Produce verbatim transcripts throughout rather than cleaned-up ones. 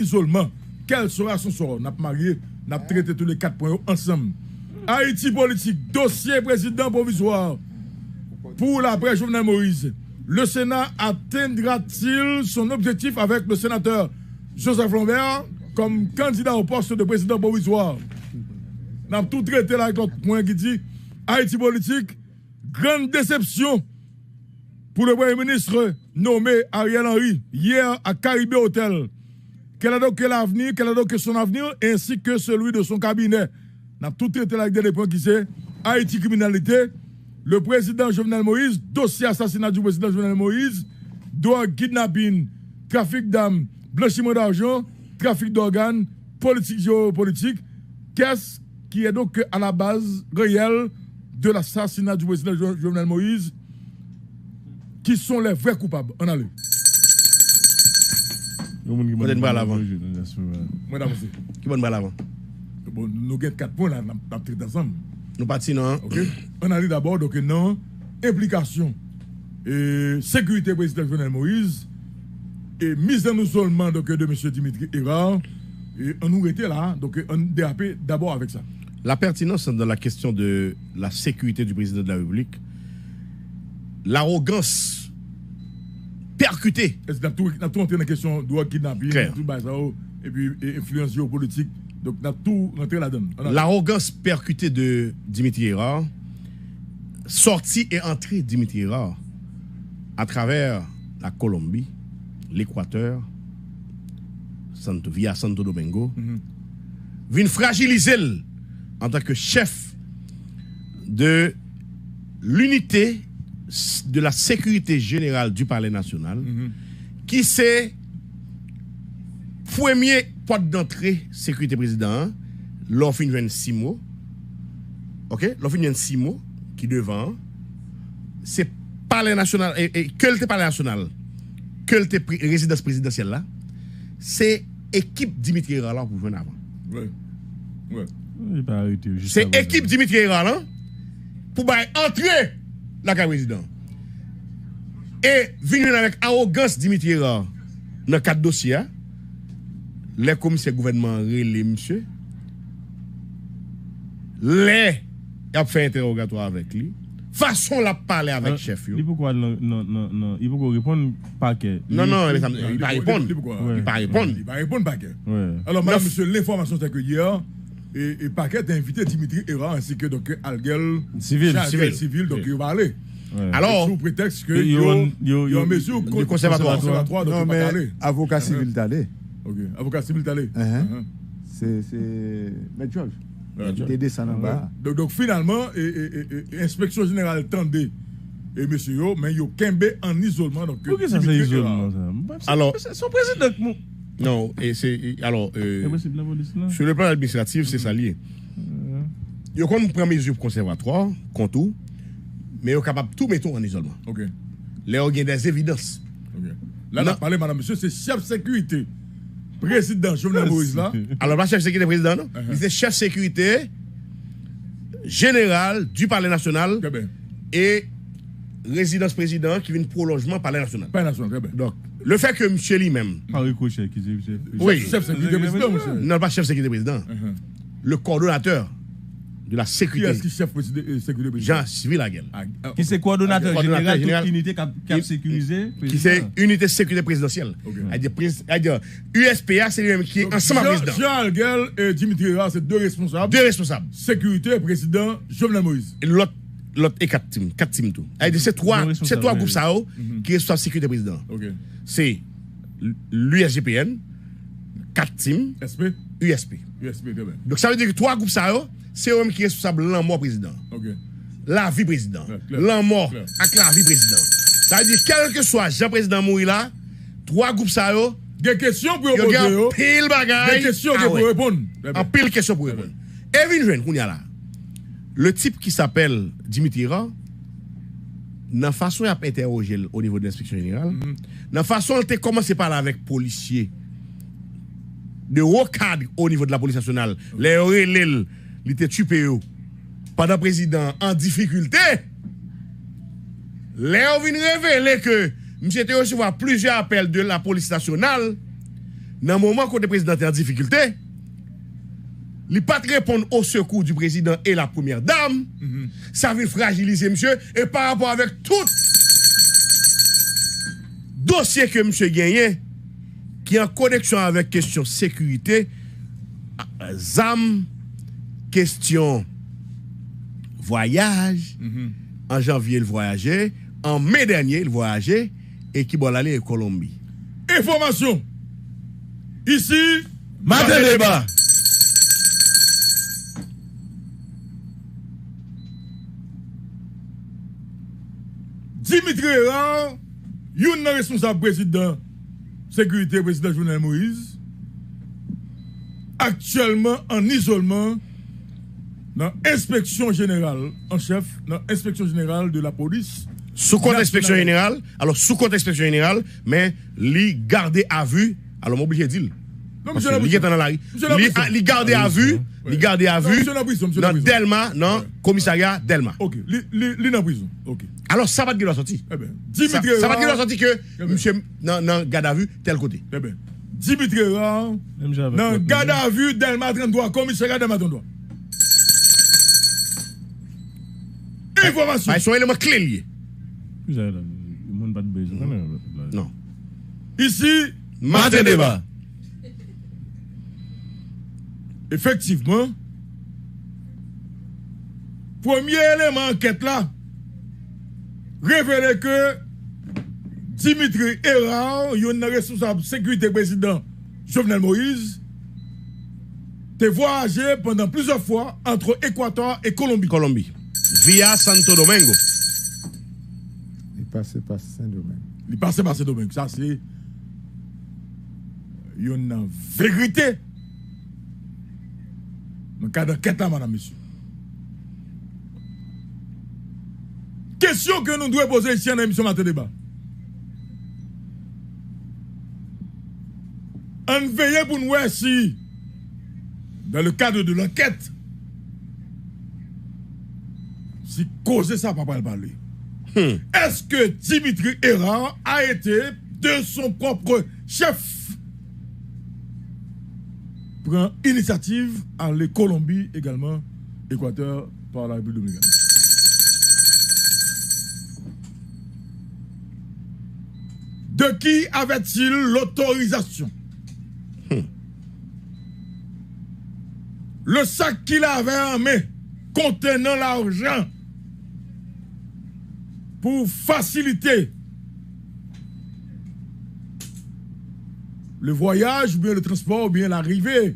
izoleman. Quel sera son sort? N ap marye, n ap trete tou le kat pwen yo ansanm. Ayiti politik, dosye prezidan pwovizwa pou laprè Jovenel Moïse. Le Sénat atteindra-t-il son objectif avec le sénateur Joseph Lambert comme candidat au poste de président provisoire? N ap tou trete la ak lòt pwen ki di Ayiti politik, grande déception pour le Premier ministre nommé Ariel Henry hier à Caribe Hotel. Quel est donc que l'avenir, quel est donc que son avenir, ainsi que celui de son cabinet? N ap tou trete la ak dènye pwen ki se Ayiti kriminalite, le président Jovenel Moïse, dossier assassinat du président Jovenel Moïse, drogue, kidnapping, trafic d'armes, blanchiment d'argent, trafic d'organes, politique géopolitique. Qu'est-ce qui est donc à la base réelle de l'assassinat du président Jo- Jovenel Moïse? Qui sont les vrais coupables? Ann ale. Yon moun ki Kote n pral avan? Mwen ta panse. Ki bò n pral avan? Bon, nou gen kat pwen la, n ap, n ap trete ansanm. Nou pati nan. Ok. Ann ale dabò, donk, nan enplikasyon e sekirite prezidan Jovenel Moïse e miz an izoleman, donk, de mesye Dimitri Hérard. E ann nou rete la, donk, ann derape dabò avèk sa. La pertinence dans la question de la sécurité du président de la République, l'arrogance percutée. Èske n ap tou, n ap tou antre nan kesyon dwòg, kidnapin, tout bagay sa yo, epi e, enfliyans jewopolitik. Donk, n ap tou rantre ladan l. Ann ale. L'arrogance percutée de Dimitri Hérard, sortie et entrée Dimitri Hérard à travers la Colombie, l'Équateur, Santo, via Santo Domingo, vin frajilize l antanke chèf de l'unité de la sécurité générale du Palais National, ki se premye pòt dantre sekirite prezidan an, lè w fin jwenn simo, ok, lè w fin jwenn simo ki devan an, se Palè Nasyonal, e, e, ke l te Palè Nasyonal, ke l te pre- rezidans prezidansyèl la, se ekip Dimitri Hérard la pou jwenn avan. Wi. Wi. Li pa arete yo jis Se aprezan. Ekip Dimitri Hérard la pou bay antre lakay prezidan. E vin jwenn avèk awogans Dimitri Hérard nan kad dosye a, lè komisè gouvènman an rele misye, lè y ap fè entèwogatwa avèk li, fason l ap pale avèk chèf yo. Li poko al nan, nan, nan, nan, li poko reponn pakè. Non, non, li, li pa reponn. Li pa reponn. Li pa reponn pakè. Alò, madanm, mesye, lenfòmasyon se ke yè, e, e pakè te envite Dimitri Hérard ansi ke, donk, Alguel, sivil, Charles Alguel sivil, donk, yo pa ale. Alò, sou pretèks ke yo, yo, yo an mezi kont konsèvatwa. Konsèvatwa, donk, yo pa ka ale. Avoka sivil t ale. Ok, avoka sivil t ale. Se, se Mèt George. Li te desann anba a. Donk, donk, finalman, e, e, e, e, enspeksyon jeneral tande e mesye yo, men yo kenbe an izolman. Donk, Dimitri Hérard. Alò, se, se yon prezidan k mou- Non, e se, e, alò, e, sur le plan administratif, se sa l ye. Yo konn pran mezi konsèvatwa kont ou, men yo kapab tou mete w an izolman. Ok. Lè yo gen dè evidans. Ok. La, n ap pale, madanm, mesye, se chèf sekirite prezidan Jovenel Moïse la. Alò, pa chèf sekirite prezidan, non. Li se chèf sekirite jeneral du Palais National e rezidans prezidan an ki vin pwolonjman Palè Nasyonal. Palè Nasyonal, trè byen. Donk, le fè ke misye li menm. Pa ricochè ki se chèf. Wi. Chèf sekirite prezidan, mesye. Non, pa chèf sekirite prezidan. Le coordonnateur de la sécurité. Kiyès ki chèf sekirite prezidan? Jean Sylvie Laguel. Ki se kowòdonatè jeneral tout inite k ap, k ap sekirize prezidan. Ki se inite sekirite prezidansyèl. Sa vle di, sa vle di, U S P a, se li menm ki ansanm ak prezidan. Jean Alguel e Dimitri Hérard se de responsab. De responsab. Sekirite prezidan Jovenel Moïse. E lòt, lòt e kat tim, kat tim tou. Sa vle di, se twa, se twa gwoup sa yo ki responsab sekirite prezidan. Se l'U S G P N, kat tim, U S P. U S P, trè byen. Donk, sa vle di ke twa gwoup sa yo, se yo menm ki responsab lanmò prezidan. Ok. Lavi prezidan. Klè, klè. Lanmò ak lavi prezidan. Sa vle di, kèlkeswa jan prezidan mouri la, twa gwoup sa yo, gen kesyon pou yo poze yo. Gen anpil bagay. Gen kesyon pou yo reponn. Anpil kesyon pou reponn. E vin jwenn kounye a la. Le type qui s'appelle Dimitri Hérard, nan fason y ap entèwoje l o nivo de lenspeksyon jeneral, nan fason l te kòmanse pale avèk polisye de wo kad o nivo de la polis nasyonal, lè yo rele l, li te tchipe yo. Pandan prezidan an an difikilte, lè yo vin revele ke misye te resevwa plizyè apèl de la polis nasyonal, Nan moman kote prezidan te an difikilte, li pa t reponn o sekou di prezidan e la premyè dam, sa vin frajilize misye, e pa rapò avèk tout dosye ke misye genyen, ki an koneksyon avèk kesyon sekirite, zam, kesyon vwayaj, an janvye l vwayaje, an me dènye l vwayaje, e ki bò l ale? Kolonbi. Enfòmasyon. Isi, Maten Deba. Dimitri Hérard, youn nan responsab prezidan sekirite prezidan Jovenel Moïse, aktyèlman an izolman nan enspeksyon jeneral an chèf, nan enspeksyon jeneral de la polis. Sou kont enspeksyon jeneral, alò, sou kont enspeksyon jeneral, men li gade a vi, alò, m oblije di l. Non, misye nan prizon. Li gentan nan lari. Li gade a vi, li gade a vi nan Dèlma, nan komisarya Dèlma. Ok, li, li, li nan prizon. Ok. Alò, sa pa t gen dwa sòti. Eben, Dimitri Hérard. Sa pa t gen dwa sòti ke misye nan, nan gadavi tèl kote. Eben, Dimitri Hérard nan gadavi Dèlma trannde, komisarya Dèlma trannde. Enfòmasyon. Bay son eleman kle li ye. Kisa la? Moun pa t bezwen konnen. Non. Isi, Maten Deba. Efektivman, premye eleman ankèt la revele ke Dimitri Hérard, youn nan responsab sekirite prezidan Jovenel Moïse, te vwayaje pandan plizyè fwa ant Ekwatè e Kolonbi. Kolonbi. Via Santo Domingo. Li pase pa Sendomeng. Li pase pa Sendomeng. Sa se youn nan verite nan kad ankèt la, madam, mesye. Kesyon ke nou dwe poze isi an nan emisyon Maten Deba. Ann veye pou n wè si, dans le cadre de l'enquête, si koze sa pa pral pale. Est-ce que Dimitri Hérard a été, de son propre chef, pran inisyativ ale Kolonbi, egalman Ekwatè, par la République dominicaine? De qui avait-il l'autorisation? Le sac qu'il avait en main contenant l'argent pour faciliter le voyage ou bien le transport ou bien l'arrivée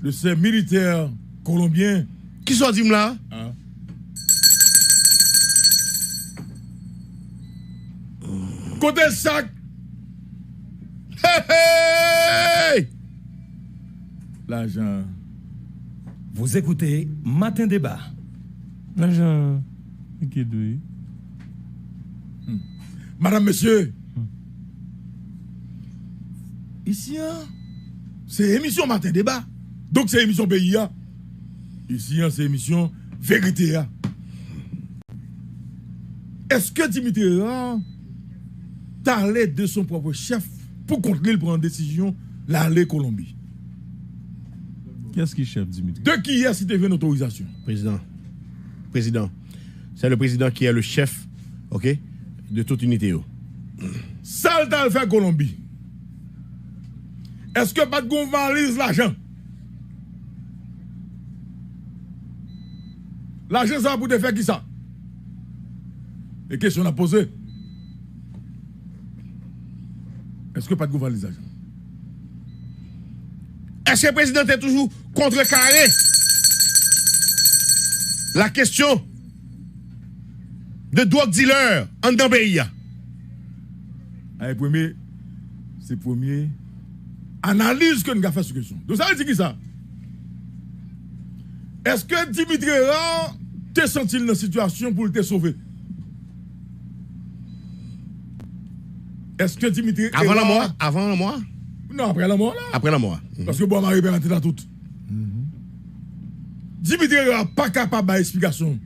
de ces militaires colombiens. Kisa w di m la? Kote sak? Hey, hey! Lajan. Vous écoutez Maten Deba. Lajan likid, wi. Madam, mesye, isi an, se emisyon Maten Deba. Donk, se emisyon peyi a. Isi an, se emisyon verite a. Èske Dimitri Hérard t ale de son pwòp chèf pou kont li, l pran desizyon l ale Kolonbi? Kiyès ki chèf Dimitri? De kiyès li te jwenn otorizasyon? Président. Président. C'est le président qui est le chef, ok, de toute unité yo. Sa l t al fè Kolonbi? Èske pa t gon valiz lajan? Lajan sa pou te fè kisa? E kesyon n ap poze. Èske pa t gon valiz lajan? Èske prezidan te toujou kontrekare la kesyon de drug dealer anndan peyi a? A, e premye, se premye analiz ke n ka fè sou kesyon. Donk, sa vle di kisa? Èske Dimitri Hérard te santi l nan sitiyasyon pou l te sove? Èske Dimitri Hérard... Avan lanmò a? Avan lanmò a? Non, apre lanmò a la. Apre lanmò a. Mhm. Paske bò mare pè a te la tout. Mhm. Dimitri Hérard pa kapab bay eksplikasyon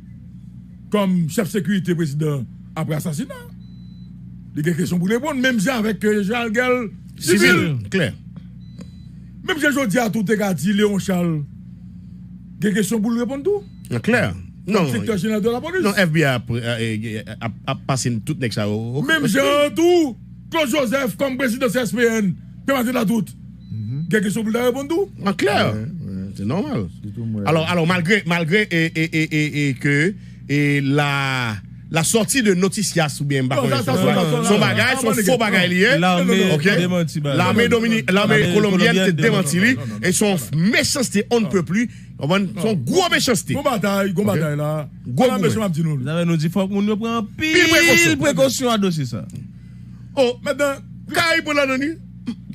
kòm chèf sekirite prezidan apre asasina. Li gen kesyon pou l reponn, menm jan avèk, euh, Jean Alguel Sivil. Klè. Menm jan jodi a tou te ka di Léon Charles gen kesyon pou l reponn tou. Klè. Non. Kòm direktè jeneral de lapolis. Non, F B I ap, ap, ap, ap pase tout nèg sa yo. Menm jan an tou, Claude Joseph kòm prezidan C S P N, Pè Martin Latout. Gen kesyon pou l ta reponn tou. An klè. Se nòmal. Alò, alò, malgre, malgre e, e, e, e, e ke e la la sortie de Noticias oubyen m pa konnen se yon bagay, se yon fo bagay li ye. Lame demanti bagay. Lame domini, lame kolonbyèn te demanti li. E se yon mechanste on ne peut plus. Konprann? Se yon gwo mechanste. Gon batay, gon batay la. Gwo goumen. Mesye, m ap di nou. Zafè nou di fòk moun yo pran anpil prekosyon a dosye sa. Oh, mentnan, Kay pran ladan li.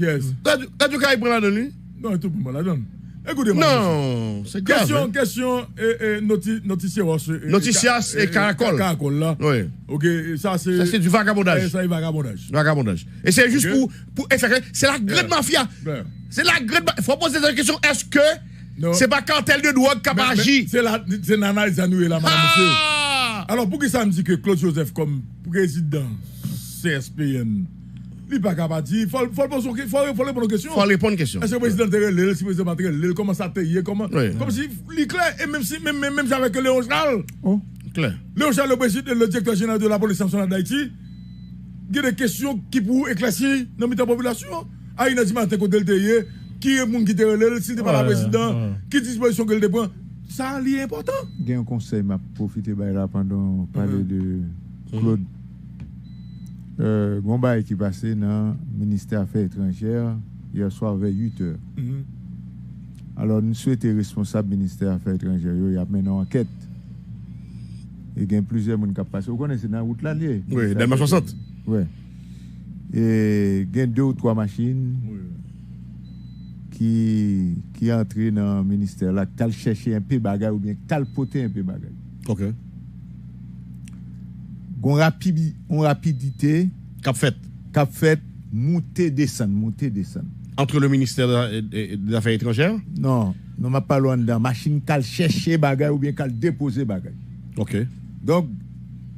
Kiyès? Radyo Kay pran ladan li. Non, tout moun pran ladan. Ekoute, non, se grav. Kesyon, kesyon, e, e, noti-, Noticias, e, Noticias e Karakòl. Karakòl la. Wi. Ok, sa se, sa se du vagabondaj. E, sa se vagabondaj. Vagabondaj. E se jis pou, pou, e sa, se la grande mafia. Se la grande ma-, fò poze tèt kesyon, èske se pa kartèl de dwòg k ap aji? Se la, se nan analiz sa nou ye la, madanm, mesye. Alò, poukisa m di ke Claude Joseph kòm prezidan C S P N, li pa ka pa di, fò, fò l poze yon ke-, fò, fò l reponn yon kesyon. Fò l reponn kesyon. Èske prezidan te rele l, si prezidan pa te rele l, kòman sa te ye, kòman, kòmsi li klè, e menm si, menm, menm, menm jan avèk Léon Charles. Klè. Léon Charles, le président, le directeur général de la police nationale d'Haïti, gen de kesyon ki pou eklèsi nan mitan popilasyon an. Ayè nan dimaten kote l te ye, ki moun ki te rele l, si l te pale a prezidan, ki dispozisyon ke l te pran. Sa li enpòtan. Gen yon konsèy m ap pwofite bay la pandan w pale de Claude. Euh, gon bagay ki pase nan ministè afè etranjè yè swa vè uit è. Alò, nou swete responsab ministè afè etranjè yo, y ap mennen yon ankèt. E gen plizyè moun k ap pase. Ou konnen se nan wout la l ye. Wi, Dèlma swasant. Wi. E gen de ou twa machin ki, ki antre nan ministè la, k t al chèche enpe bagay oubyen k t al pote enpe bagay. Ok. Gon rapibi-, yon rapidite k ap fèt. K ap fèt, moute desann, moute desann. Entre le ministère de la, de, de Affaires étrangères? Non, non, m ap pale w anndan. Machin k al chèche bagay oubyen k al depoze bagay. Ok. Donk,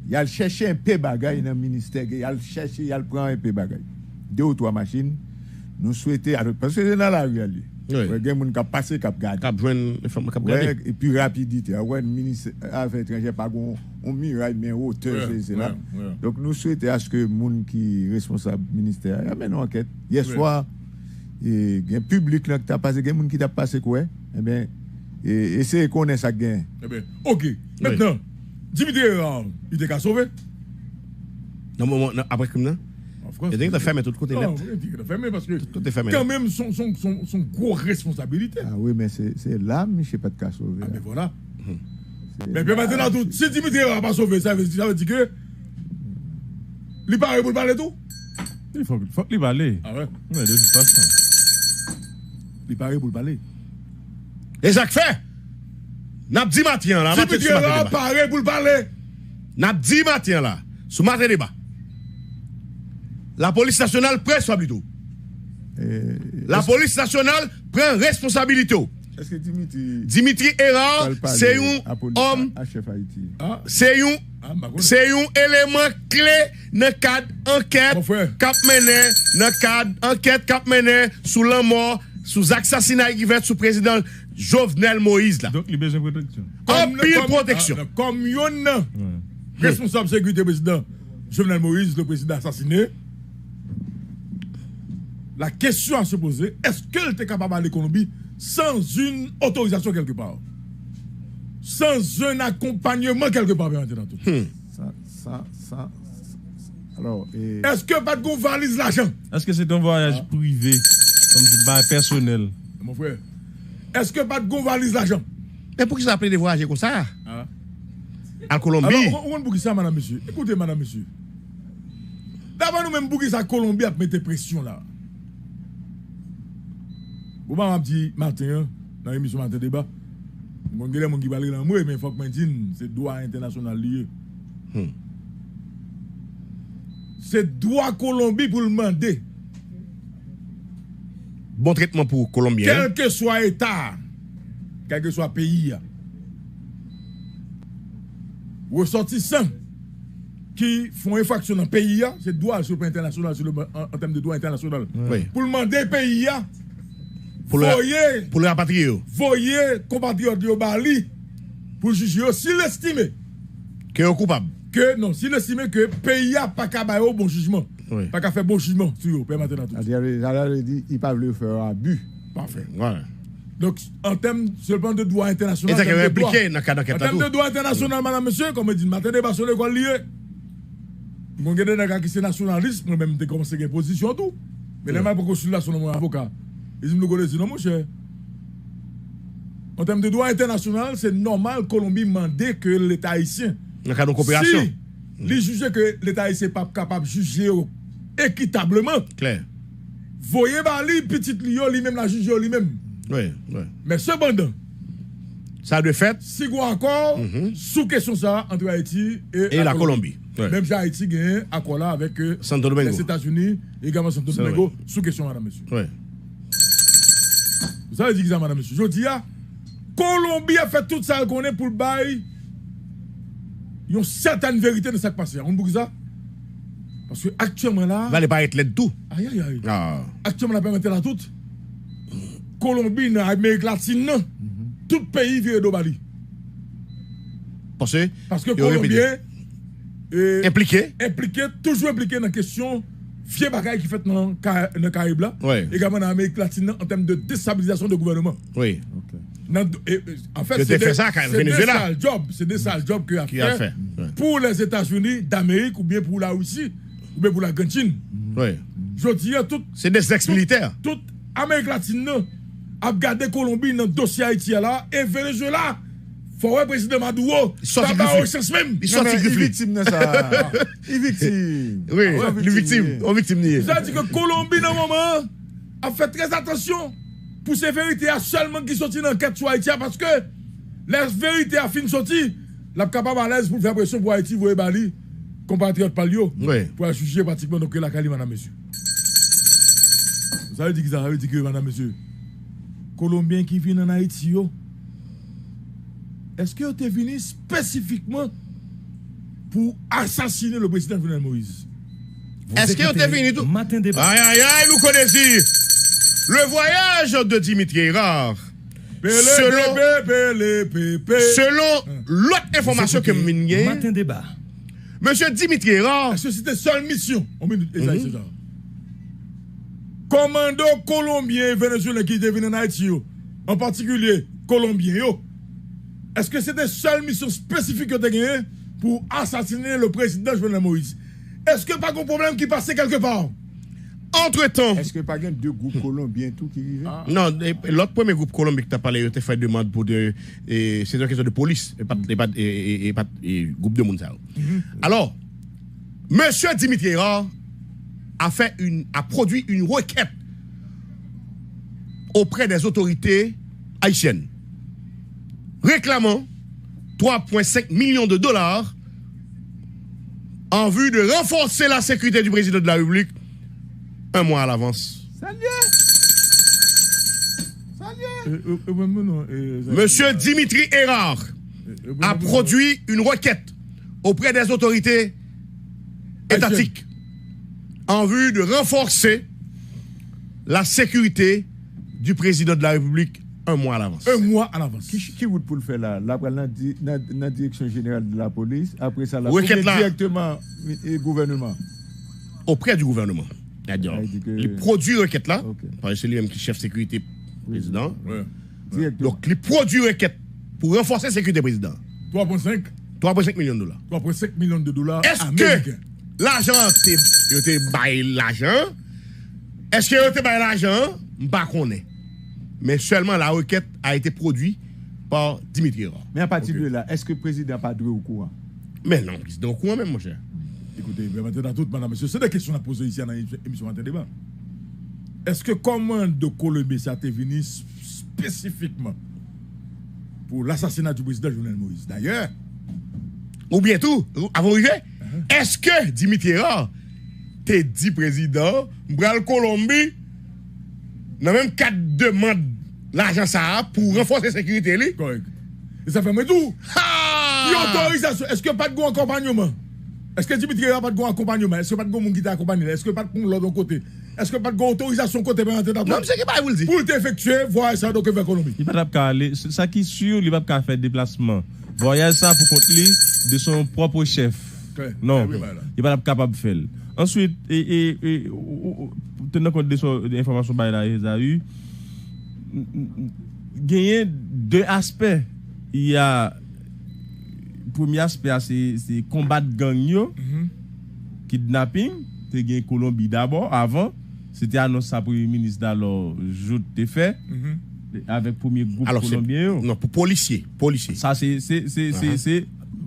y al chèche enpe bagay nan ministè, y al chèche, y al pran enpe bagay. De ou twa machin, nou swete, alò, paske se nan lari a l ye. Wi. Wè, gen moun k ap pase, k ap gade. K ap jwenn, k ap gade. Wè, epi rapidite a. Wè, minis afè etranjè pa gon yon miray, men wotè, se, se la. Donk, nou swete aske moun ki responsab ministè a, y a mennen yon ankèt. Yè swa, e, gen piblik lan ki t ap pase, gen moun ki t ap pase k wè. Enben, e, eseye konnen sa k genyen. Enben, ok. Mentnan, Dimitri Hérard, li te ka sove? Nan moman, nan, apre krim nan? Of course. Yo te gentan fèmen tout kote nèt. Non, yo te gentan fèmen paske tout kote fèmen. Kanmenm, se yon, se yon, se yon, se yon gwo responsabilite. Ah wi, men se, se la misye pa t ka sove. Ah, ben vwala. Men Pè Martin Latout, si Dimitri Hérard pa sove, sa vle, sa vle di ke li pare pou l pale tou? Li fòk, fòk li pale. Ah wè? Wi, de tout fason. Li pare pou l pale. E sa k fè, n ap di maten an la, maten sou Maten Deba. Pare pou l pale. N ap di maten an la, sou Maten Deba. Lapolis nasyonal pran responsablite w. Lapolis nasyonal pran responsabilite w. Èske Dimitri Dimitri Hérard se yon òm, se yon, se yon eleman kle nan kad ankèt k ap mennen, nan kad ankèt k ap mennen sou lanmò, sou zak sasinay ki fèt sou prezidan Jovenel Moïse la. Donk, li bezwen pwoteksyon. Anpil pwoteksyon. Kòm youn nan responsab sekirite prezidan Jovenel Moïse, le président assassiné, la question à se poser, est-ce que l te kapab ale Kolonbi sans une autorisation quelque part? Sans un accompagnement quelque part, Pè Martin Latout? Sa, sa, sa, sa, alò, e... Èske pa t gon valiz lajan? Èske se te yon vwayaj prive, kòm di, bay pèsonèl? Mon frè, èske pa t gon valiz lajan? Men poukisa l ap plede vwayaje konsa? Al Kolonbi? Alò, ou, ou konn poukisa, madanm, mesye? Ekoute, madanm, mesye. Daprè nou menm, poukisa Kolonbi ap mete presyon la? Bon, m ap di maten an, nan emisyon Maten Deba, m konn gen de moun ki pral rele m, wi, men fòk mwen di n, se dwa entènasyonal li ye. Se dwa Kolonbi pou l mande. Bon tretman pou Kolonbyen. Kèlkeswa eta a, kèlkeswa peyi a, resòtisan ki fè yon enfraksyon nan peyi a, se dwa l sou le plan entènasyonal, sou le, an, an tèm de dwa entènasyonal. Wi. Pou l mande peyi a pou l, voye, pou l rapatriye yo, voye konpatriyòt yo ba li pou l jije yo si l estime ke yo koupab. Ke, non, si l estime ke peyi a pa ka ba yo bon jijman, wi, pa ka fè bon jijman sou yo, pèmèt nan tout. Sa vle, sa vle di, li pa vle yo fè yo abi. Pafè. Donk, an tèm sèlman de dwa entènasyonal, e sa ke yo enplike nan kad ankèt la tou. An tèm de dwa entènasyonal, madanm, mesye, kòm yo di, maten deba se lekòl li ye. M konn gen de nèg la ki se nasyonalis, mwen menm m te kòmanse gen pozisyon tou. Men lè m al pran konsiltasyon nan mwen avoka, li di m, Louko Dezi, non, monchè. An tèm de dwa entènasyonal, se nòmal Kolonbi mande ke Leta ayisyen, nan kad yon koperasyon, si li jije ke Leta ayisyen p ap kapab jije yo ekitableman, klè, voye ba li pitit li yo, li menm l a jije yo li menm. Wi, wi. Men sepandan, sa dwe fèt si gon akò sou kesyon sa a ant Ayiti e, e Lakolonbi. Wi. Menm jan Ayiti genyen akò la avèk, euh, Santo Domingo. Lèzetazini, egalman Santo Domingo, sou kesyon, madanm, mesye. Wi. Sa vle di kisa, madanm, mesye? Jodi a, Kolonbi ap fè tout sa l konnen pou l bay yon sètèn verite nan sa k pase a. Ou konn poukisa? Paske aktyèlman la, l ale parèt lèd tou. Ayayay. Ah. Aktyèlman la, pèmèt la tout. Kolonbi nan Amerik Latin nan, tout peyi vire do ba li. Paske, paske yo repete. Kolonbyen, e, enplike, enplike, toujou enplike nan kesyon vye bagay ki fèt nan Ka-, nan Karayib la, wi, egalman nan Amerik Latin nan, an tèm de destabilizasyon de gouvènman. Wi. Ok. Nan, e, e, anfèt, yo te fè sa, se de sal djòb, se de sal djòb ke y ap fè pou Lèzetazini Damerik oubyen pou Larisi oubyen pou Lagrann Chin. Wi. Jodi a, tout, se de zèks militè, tout Amerik Latin nan ap gade Kolonbi nan dosye Ayiti a la, e Venezuela, fò wè prezidan Maduro pa ba yo chans menm. Li sòti grif li. Li viktim nan sa. Li viktim. Wi, li viktim. Yon viktim li ye. Sa di ke Kolonbi nan moman an ap fè trè atansyon pou se verite a sèlman ki sòti nan ankèt sou Ayiti a, paske lè verite a fin sòti, l ap kapab alèz pou l fè presyon pou Ayiti voye ba li konpatriyòt pa l yo, wi, pou al jije pratikman, donk, lakay li, madanm, mesye. Sa vle di kisa? Sa vle di ke, madanm, mesye, Kolonbyen ki vin ann Ayiti yo, èske yo te vini espesifikman pou asasinen le prezidan Jovenel Moïse? Èske yo te vini tou? Maten deba. Ay, ay, ay, Louko Dezi. Le voyage de Dimitri Hérard. Selon, selon lòt enfòmasyon ke m vin genyen, Maten deba. Mesye Dimitri Hérard. Èske se te sèl misyon? On minit, Ezayi César. Kòmando kolonbyen e venezuelyen ki te vin ann Ayiti yo, an patikilye kolonbyen yo, èske se te sèl misyon espesifik yo te genyen pou asasinen le prezidan Jovenel Moïse? Èske pa gen pwoblèm ki pase kèlkepa? Antretan. Èske pa gen de gwoup kolonbyen tou ki rive? Non, e, lòt premye gwoup kolonbyen ki t ap pale, yo te fè demann pou de, e, se te yon kesyon de polis, e pa t, e pa t, e, e, e pa t, e, gwoup de moun sa yo. Alò, Monsieur Dimitri Hérard a fait une, a produit une requête auprès des autorités haïtiennes, réclamant trois point cinq millions de dollars en vue de renforcer la sécurité du président de la République un mois à l'avance. Salye! Salye! E, e, e, mwen, mwen, non, e, Monsieur Dimitri Hérard a produit une requête auprès des autorités étatiques en vue de renforcer la sécurité du président de la République un mois à l'avance. Un mois à l'avance. Ki, ki wout pou l fè la? L ap pral nan di-, nan, nan direksyon jeneral de la polis, apre sa l ap tounen direkteman, e, gouvèneman. Auprès du gouvernement. Sa vle di ke li pwodui rekèt la, paske se li menm ki chèf sekirite prezidan. Donk, li pwodui rekèt pou ranfòse sekirite prezidan. Twa pwen senk? Twa pwen senk milyon dola. Twa pwen senk milyon de dola ameriken. Èske lajan an te, yo te bay lajan an? Èske yo te bay lajan an? M pa konnen. Men sèlman la requête a été produite par Dimitri Hérard. Men apati de la, èske prezidan pa dwe okouran? Men non, prezidan okouran menm, monchè. Ekoute, pèmèt nou tout, madanm, mesye, se de kesyon n ap poze isi a nan emisyon Maten Deba. Èske kòmando kolonbyen sa te vini s-, espesifikman pou lasasina di prezidan Jovenel Moïse? Dayè, oubyen tou, avan w rive, èske Dimitri Hérard te di prezidan, "M pral Kolonbi nan menm kad demann lajan sa a pou ranfòse sekirite li"? Kòrèk. E sa fè mwen di w, ki otorizasyon? Èske pa t gen yon akonpanyman? Èske Dimitri Hérard pa t gen yon akonpanyeman? Èske pa t gen yon moun ki te akonpanye l? Èske pa t gen yon lòd yon kote? Èske pa t gen otorizasyon kote pa antre nan Non, misye gen bagay pou l di. Pou l te efektye vwayaj sa yo ke vè Kolonbi? Li pa t ap ka ale. Sa ki si, li p ap ka fè deplasman vwayaj sa pou kont li de son pwòp chèf. Non, li pa t ap kapab fè l. Answit, e, e, e, ou, ou, ou, tenan kont de sa, de enfòmasyon bay la, Ezaü, genyen de aspè. Y a, premye aspè a, se, se konbat gang yo, kidnaping, te gen Kolonbi dabò, avan, se te anons sa premye minis Dalò Jouthe te fè, avèk premye gwoup Alò, se, kolonbyen yo. Non, pou polisye, polisye. Sa, se, se, se, se, se,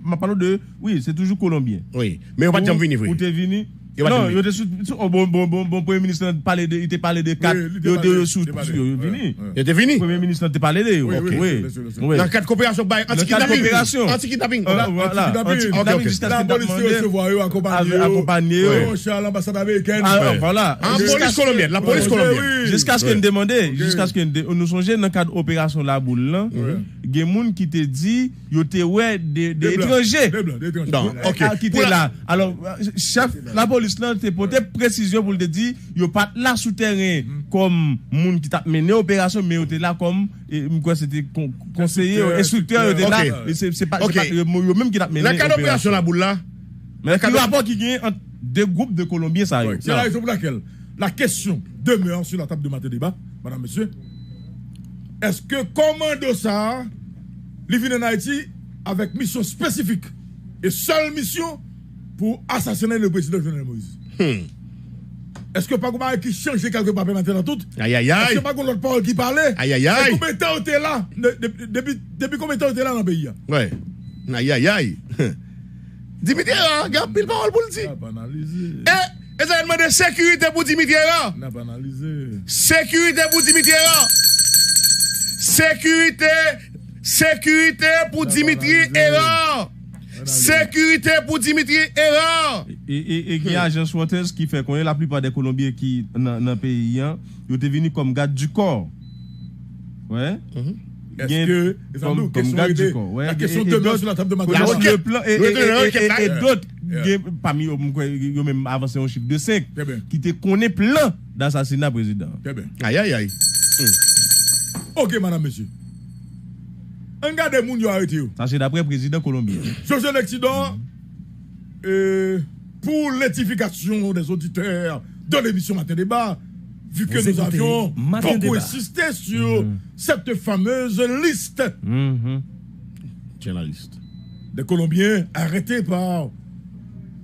m ap pale de, wi, se toujou kolonbyen. Wi, men yo pa t janm vini vre. Ou te vini, Yo pa t Non, vini. Yo te sou, sou, oh, bon, bon, bon, bon, premye minis lan pale de, li te pale de kat, Wi, li te yo te pale, yo sou, li te pale. Yo, yo vini. Wi, wi. Yo te vini? Premye minis lan te pale de yo. Wi, wi, wi. Nan kad koperasyon bay anti-kidnaping. Anti-kidnaping. Anti-kidnaping. Anti-kidnaping. Jiskaske yo t ap mande. Akonpanye yo. Akonpanye yo. Wi. Yon chal anbasad amerikèn. Ah, vwala. Ah, polis kolonbyèn, la polis kolonbyèn. Jiskaske n te mande, jiskaske n te, nou sonje nan kad operasyon Laboul lan, gen moun ki te di yo te wè de, de etranje. De blan, de etranje. Non, ok. Ki te la. Alò, chèf lapolis lan te pote presizyon pou l te di yo pa t la sou tèren kòm moun ki t ap mennen operasyon, men yo te la kòm, e, m kwè se te kon-, konseye, enstriktè, yo te la, e se, se pa, se pa yo, yo menm ki t ap mennen operasyon. Nan kad operasyon Laboul la, men ki rapò ki genyen ant de gwoup de Kolonbyen sa yo? Wi, c'est la raison pour laquelle la question demeure sur la table de Matin Débat, madame, monsieur. Èske kòmando sa a, li vin ann Ayiti avèk misyon espesifik e sèl misyon pou asasinen le prezidan Jovenel Moïse? Èske pa gen bagay ki chanje kèlkepa pè maten nan tout? Ayayay! Èske pa gen lòt pawòl ki pale? Ayayay! E konbyen tan yo te la? De-, de-, depi, depi konbyen tan yo te la nan peyi a? Wi. Ayayay! Dimitri Hérard, gen anpil pawòl pou l di. N ap analize. E, e sa, n mande sekirite pou Dimitri Hérard. N ap analize. Sekirite pou Dimitri Hérard. Sekirite, sekirite pou Dimitri Hérard. Sekirite pou Dimitri Hérard. E, e, e gen ajans Reuters ki fè konnen laplipa de Kolonbyen ki nan, nan peyi an, yo te vini kòm gad di kò. Wi. Èske, kòm, kòm gad di kò. Wi, la kesyon demeure sur la table de Matin Débat. Konesans le plan e, e, e, e, e dòt, gen pami yo, m kwè, yo menm avanse yon chif de senk, ki te konnen plan d asasina prezidan an. Ayayay. Ok, madam, mesye. Ann gade moun yo arete yo. Sa se daprè prezidan kolonbyen. Josué Lexidor, euh, pour l'édification des auditeurs de l'émission Matin Débat, vu que nous avions beaucoup insisté sur cette fameuse liste des Colombiens arrêtés par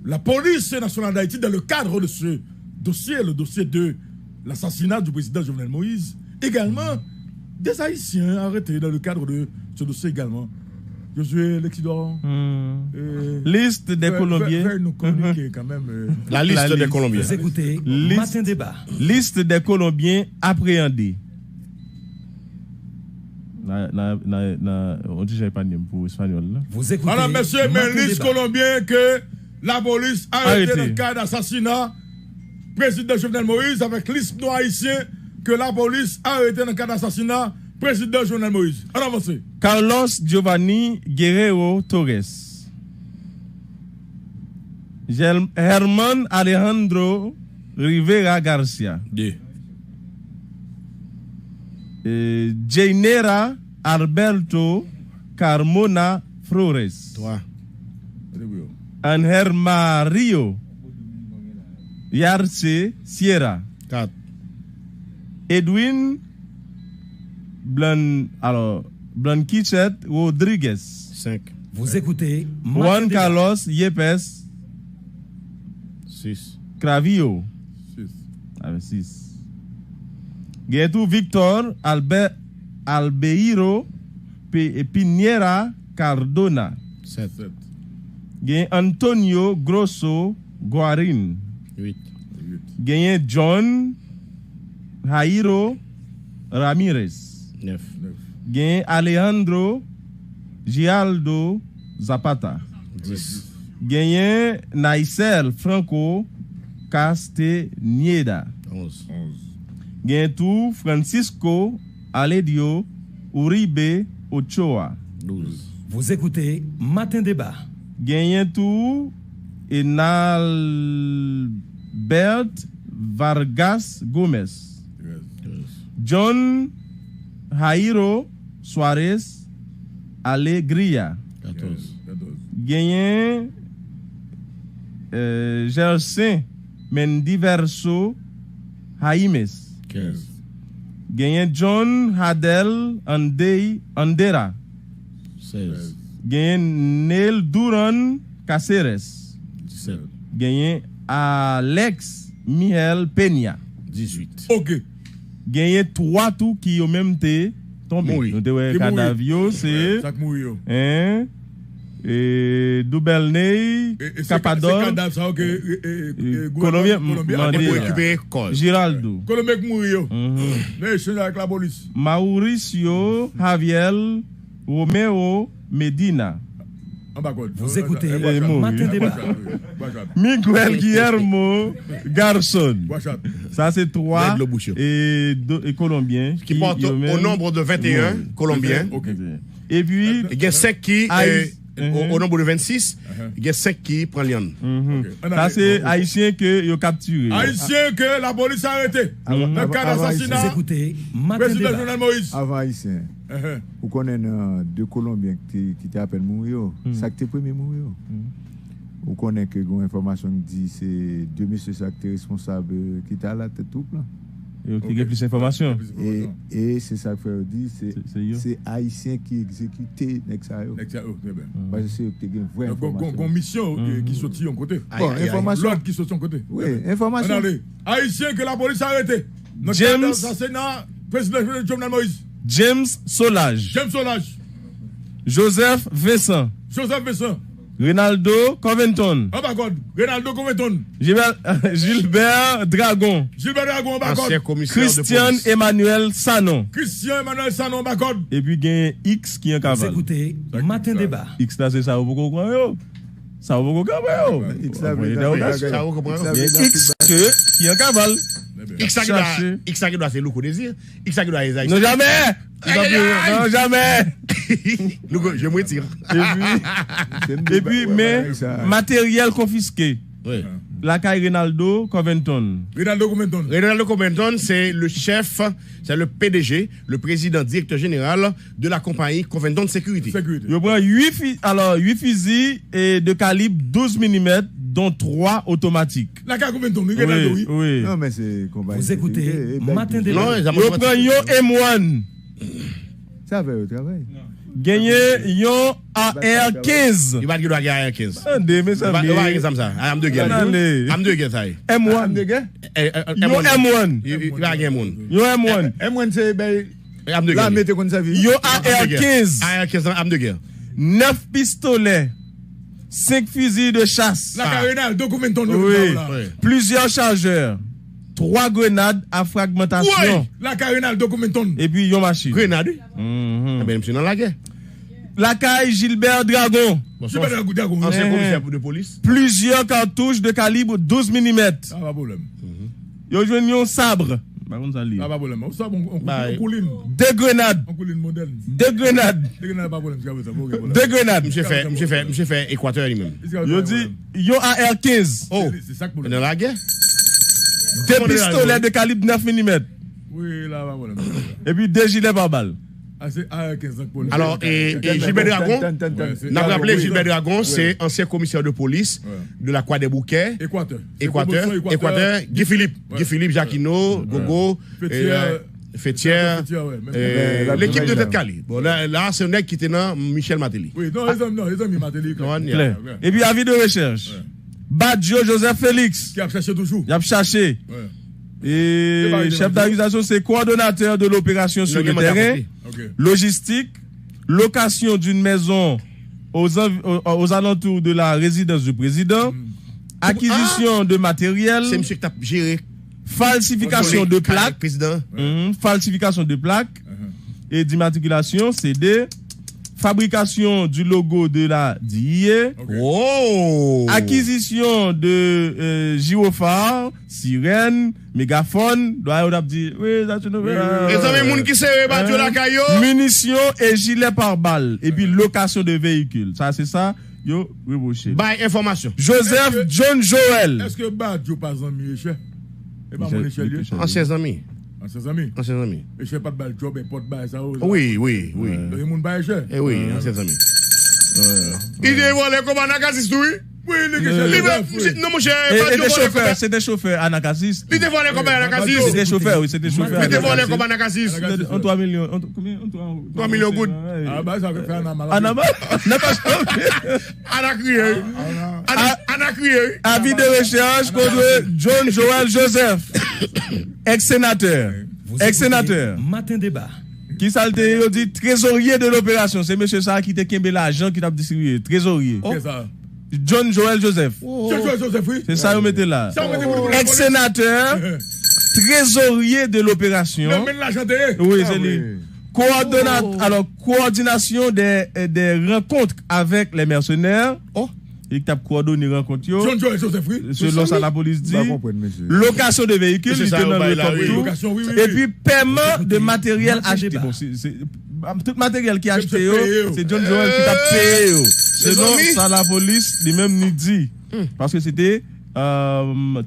la police nationale d'Haïti dans le cadre de ce dossier, le dossier de l'assassinat du président Jovenel Moïse. Également, des Haïtiens arrêtés dans le cadre de ce dossier également. Josué Lexidor. Liste des Colombiens. Fè nou kominike kanmenm. La liste des Colombiens. Vous écoutez Matin Débat. Liste des Colombiens appréhendés. Na, na, na, na, on ti jan epanye m pou espanyòl la. Vous écoutez Madam, mesye, men lis kolonbyen ke lapolis arete nan kad asasina prezidan Jovenel Moïse avèk lis non ayisyen ke lapolis arete nan kad asasina prezidan Jovenel Moïse. Ann avanse. Carlos Giovanni Guerrero Torres. Gel-, Herman Alejandro Rivera Garcia. De. E, Jeinera Alberto Carmona Flores. Twa. Angel Mario Yarce Sierra. Kat. Edwin Blan-, alò, Blanquichette Rodriguez. Senk. Vous écoutez Juan Matin Débat. Carlos Yepes. Sis. Cravillo. Sis. Avè sis. Gen tou Victor Albert Albeiro Pi-, Piñera Cardona. Sèt. Sèt. Gen Antonio Grosso Guarin. Uit. Uit. Genyen John Jairo Ramirez. Nèf. Nèf. Genyen Alejandro Giraldo Zapata. Dis. Genyen Naicel Franco Castañeda. Onz. Onz. Genyen tou Francisco Aledio Uribe Ochoa. Douz. Vous écoutez Matin Débat. Genyen tou Enalbert Vargas Gomez. John Jairo Suarez Alegria. Genyen eh, Gerson Mendiverso Haimes. Genyen John Hadel Andey Andera. Genyen Neil Duran Caceres. Genyen Alex Michel Peña. Ok. Genyen twa tou ki yo menm te tonbe. Nou te wè kadav yo se. Hein? Dubernay Capador, Kolonbyen, Mandela, Giraldo. Kolonbyen k mouri yo. Nan echanj avèk lapolis. Mauricio Javier Romero Medina. Vous écoutez Matin Débat. Miguel Guillermo Garzón. Sa se twa e, do- e Kolonbyen Qui porte au nombre de vingt et un Colombiens. Epi Gen senk ki, Ais- eh, au, au nombre de vingt-six, gen senk ki pran lyann. Sa se Ayisyen ke yo kaptire. Ayisyen ke lapolis arete nan kad asasina Vous écoutez Matin Prezidan Débat. Jovenel Moïse. Avan Ayisyen. Ou konnen nan de Kolonbyen ki te, ki te apèn mouri yo, sa ki te premye mouri yo. Ou konnen ke gen enfòmasyon ki di se de mesye sa ki te responsab, ki te alatèt twoup lan. Yo te gen plis enfòmasyon. E, e se sa k fè yo di se, se Ayisyen ki egzekite nèg sa yo. Paske se yo ki te gen vrè enfòmasyon. Gon misyon ki soti yon kote. Bon, enfòmasyon. Lòd ki soti yon kote. Wi, enfòmasyon. Ayisyen ke lapolis arete. Nan kad asasina Prezidan Jovenel Moïse. James Solages. James Solages. Joseph Vincent. Joseph Vincent. Reynaldo Covington. Anba kòd. Reynaldo Covington. Gilbert, Gilbert Dragon. Gilbert Dragon anba kòd. Christian Emmanuel Sanon. Christian Emmanuel Sanon anba kòd. Epi gen X ki an kaval. Matin Débat. X la se sa ou poko pran yo. Sa ou poko pran yo. X la vle sa ou poko pran yo. X ke ki an kaval. X la ki dwa, X la ki dwa se Louko Désir. X la ki dwa Esaïe. Non, jamè. Non, jamè. Louko, je me retire. Epi men materyèl konfiske lakay Reynaldo Covington. Reynaldo Covington. Reynaldo Covington, c'est le chef, c'est le P D G, le président directeur général de la compagnie Covington Security. Yo pran uit fi, alò, uit fizi e de kalib douz milimèt, dont twa otomatik. Lakay Covington, wi, Reynaldo, wi. Non, men se konpayi. Vous écoutez Matin Débat. Yo pran yon M one. Sa fè yo travay. Genyen yon A R kenz. Yo pa t gen dwa gen A R kenz. Tande, mezanmi. Yo pa gen zam sa. A M de gè. A M de gè sa ye. M one. M de gè? Yon M one. Yo pa gen M one. Yon M one. M one se bay lame te konn sèvi. Yon A R kenz. A R kenz, A M de gè. Nèf pistolè. Senk fizi de chas. Lakay Reynaldo Covington. Plizyè chajè. Twa grenad a fragmantasyon. Lakay Reynaldo Covington. Epi yon machin. Grenad, wi. Ebyen, misye nan lagè. Lakay Gilbert Dragon. Gilbert Dragon. Ansyen komisè de polis. Plizyè katouch de kalib douz milimèt. Sa pa pwoblèm. Yo jwenn yon sab. Pa konn sa li. Sa pa pwoblèm. Yon sab, yon koulin. De grenad. Yon koulin modèn. De grenad. De grenad pa pwoblèm. De grenad. Misye fè, misye fè, misye fè Ekwatè li menm. Yo di yon A R kenz. Oh. Se sa k pwoblèm. Nan lagè. De pistolè de kalib nèf milimèt. Wi, la pa pwoblèm. Epi de jilè pa bal. A se A R kenz nan k pwoblèm. Alò, e, e Gilbert Dragon, n ap raple Gilbert Dragon se ansyen komisè de polis de la Croix des Bouquets, Ekwatè. Ekwatè, Ekwatè, Guy Philippe, Guy Philippe, Jacquinot, Gogo, Fethière, Fethière, Fethière, ouais, menm. Lekip de Tèt Kale. Bon, la, la se yon nèg ki te nan Michel Martelly. Wi, non, e zanmi, non, e zanmi Martelly. Konprann? Klè. Epi avi de rechèch. Badio Joseph Félix. Ki ap chache toujou. Y ap chache. E chèf dakizasyon se coordonnateur de l'opération sur le terrain, logistique, location d'une maison aux, env- aux, aux alentours de la résidence du président, acquisition de matériel, Se misye ki t ap jere falsification de plaque, prezidan. Mhm, falsification de plaque et d'immatriculation, C D, fabrication du logo de la D I A, Oh! Acquisition de euh, gyrophare, sirène, mégaphone, dwa yo t ap di, wi, sa se nou. Mezanmi, moun ki sere Badio lakay yo. Munitions et gilets pare-balles, epi location de véhicules. Sa se sa Yo repwoche l. Bay enfòmasyon. Joseph John Joel. Èske Badio pa zanmi Echè? E pa moun Echè li ye? Ansyen zanmi. Ansyen zanmi? Ansyen zanmi. Echè pa t ba l djòb, enpòt bagay sa yo. Wi, wi, wi. Donk, e moun pa Echè. E wi, ansyen zanmi. Li te vòlè konba Anakasis tou, wi. Wi, li gen chèf. Non, monchè, e te chofè, se te chofè Anakasis. Li te vòlè konba Anakasis. Se te chofè, wi, se te chofè. Li te vòlè konba Anakasis. An twa milyon, an twa milyon goud. Ah, ba sa fè Anama. Anama? Nan pa Ana kriye, wi. Ana, Ana kriye, wi. Avi de rechèch kont John Joel Joseph, ex senatè. Ex senatè. Maten deba. Ki sa l te ye? Yo di trezorye de loperasyon. Se mesye sa a ki te kenbe lajan ki t ap distribiye. Trezorye. Kisa? John Joel Joseph. John Joel Joseph, wi. Se sa yo mete la. Sa yo mete pou li, pou li. Ex senatè, trezorye de loperasyon. Nan men lajan te ye. Wi, se li. Kowòdonat, alò, coordination des, des rencontres avec les mercenaires. Li ki t ap kowòdone rankont yo. John Joel Joseph, wi. Selon sa lapolis di. Lokasyon de veyikil, li te nan rekòm tou. Epi pèman de materyèl achte. Bon, se, se, tout materyèl ki achte yo, se John Joel ki t ap peye yo. Selon sa lapolis li menm li di. Paske se te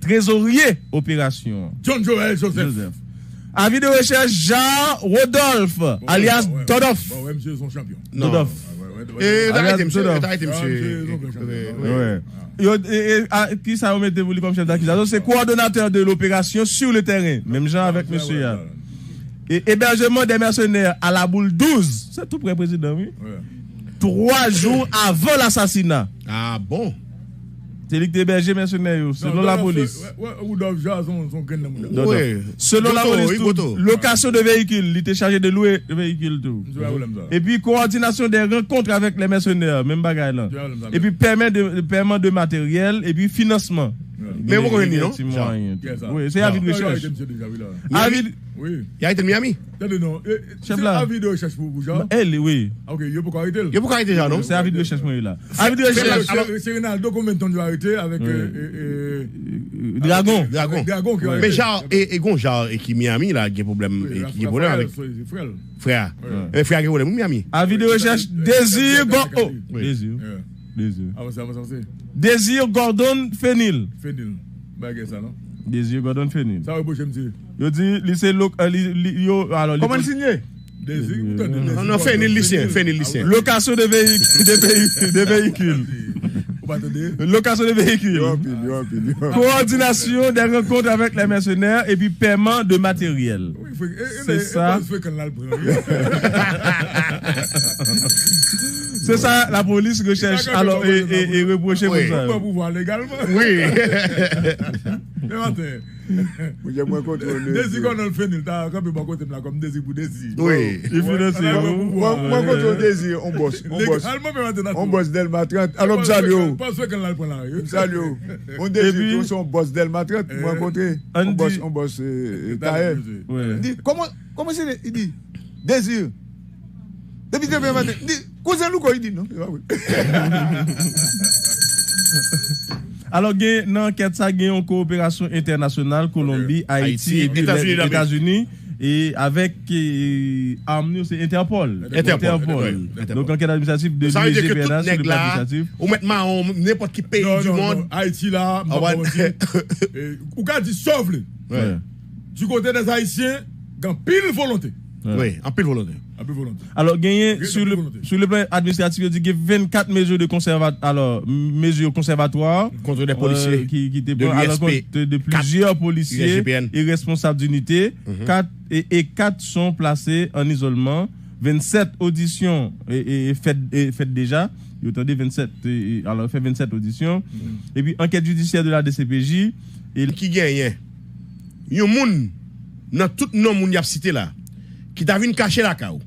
trezorye operasyon an. John Joel Joseph. Avi de rechèch Jean Rodolphe, alyas Dodof. Dodof. Alias Dodof. Yo, e, e, a, ki sa yo mete pou li kòm chèf dakizasyon? Se coordonnateur de l'opération sur le terrain, menm jan avèk mesye a. E, hébergement des mercenaires à la boule douz. Se tou prè prezidan, wi. Twa jou avan lasasina. Ah bon? Se li ki te ebèje mèsenè yo, selon lapolis. Selon lapolis tou, lokasyon de veyikil, li te chaje de lwe veyikil tou. Epi coordination des rencontres avec les mercenaires, menm bagay la. Epi pèman de, pèman de materyèl, epi finansman. Men poko vini non. Wi, se avi de rechèch. Avi. Y arete l Miami. Tande non. Chèf la. Avi de rechèch pou, pou Jean. Wi. Ok, yo poko arete l. Yo poko arete Jean non. Se avi de rechèch mwen la. Avi de rechèch. Se Renaldo konbyen tan yo arete avèk Dragon. Dragon ki arete. Men Jean e, e gon Jean e ki Miami la gen pwoblèm, e ki gen pwoblèm avèk frè a. Frè a. E frè a gen pwoblèm wi Miami. Avi de rechèch Désir Go. Désir. Désir. Avanse, avanse, avanse. Désir Gordon Fenil. Fenil. Bagay sa non. Désir Gordon Fenil. Sa reproche misye. Yo di li se lok, li, li, yo, alò, li. Kòman l sinye? Désir, ou tande Désir. Non, non, Fenil Lisyen, Fenil Lisyen. Location de véhicule, de véhicule, de véhicule. Ou pa tande? Location de véhicule. Yo anpil, yo anpil, yo anpil. Coordination des rencontres avec les mercenaires et puis paiement de matériel. Se sa. Se sa lapolis rechèch alò e, e, e repwoche moun sa yo. Wi. Mwen kontre Dezi Gònòl Fenil ta kanpe bò kote m la kòm Dezi pou Dezi. Wi. Li finanse yo. Mwen kontre Dezi, on bòs, on bòs. On bòs Dèlma trant. Alò m salye w. M salye w. On Dezi tou se on bòs Dèlma trant. Mwen kontre on bòs, on bòs tayè. Li di kòman Kòman se li di Dezi? Depi demen maten, li di kouzen Louko, li di non, se pa vre. Alò gen nan ankèt sa gen yon kowoperasyon entènasyonal Kolonbi, Ayiti epi Etazini e avèk arm yo se Entèpòl. Entèpòl. Donk ankèt administratif de l'I G P N H sou le plan administratif. Ou mèt mawon nenpòt ki peyi di mond. Ayiti la, m pa manti. Ou ka di sa w vle. Du côté des Haïtiens, gen anpil volonte. Wi, anpil volonte. Anpil volonte. Alò genyen sou le, sou le plan administratif yo di gen vennkat mezi de konsèva, alò mezi konsèvatwa kont de polisye ki, ki te pran alò kont de plizyè polisye e responsab dinite. Kat e, e kat son plase an izolman. Vennsèt odisyon e, e, e fèt, e fèt deja. Yo tande vennsèt, e, e, alò fè vennsèt odisyon. Epi ankèt jidisyè de la D C P J e ki genyen yon moun nan tout non moun y ap site la ki ta vin kache lakay ou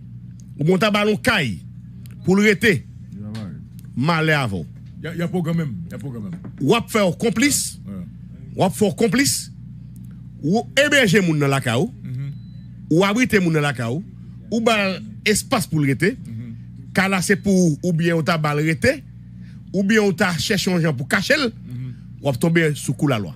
oubyen w ta ba l yon kay pou l rete, malè avè w. Y a, y a pwogram menm, y a pwogram menm. W ap fè w konplis, w ap fè w konplis, ou ebèje moun nan lakay ou, ou abrite moun nan lakay ou, ou ba l espas pou l rete, kay la se pou ou, oubyen w ta ba l rete, oubyen w ta chèche yon jan pou kache l, w ap tonbe sou kou lalwa.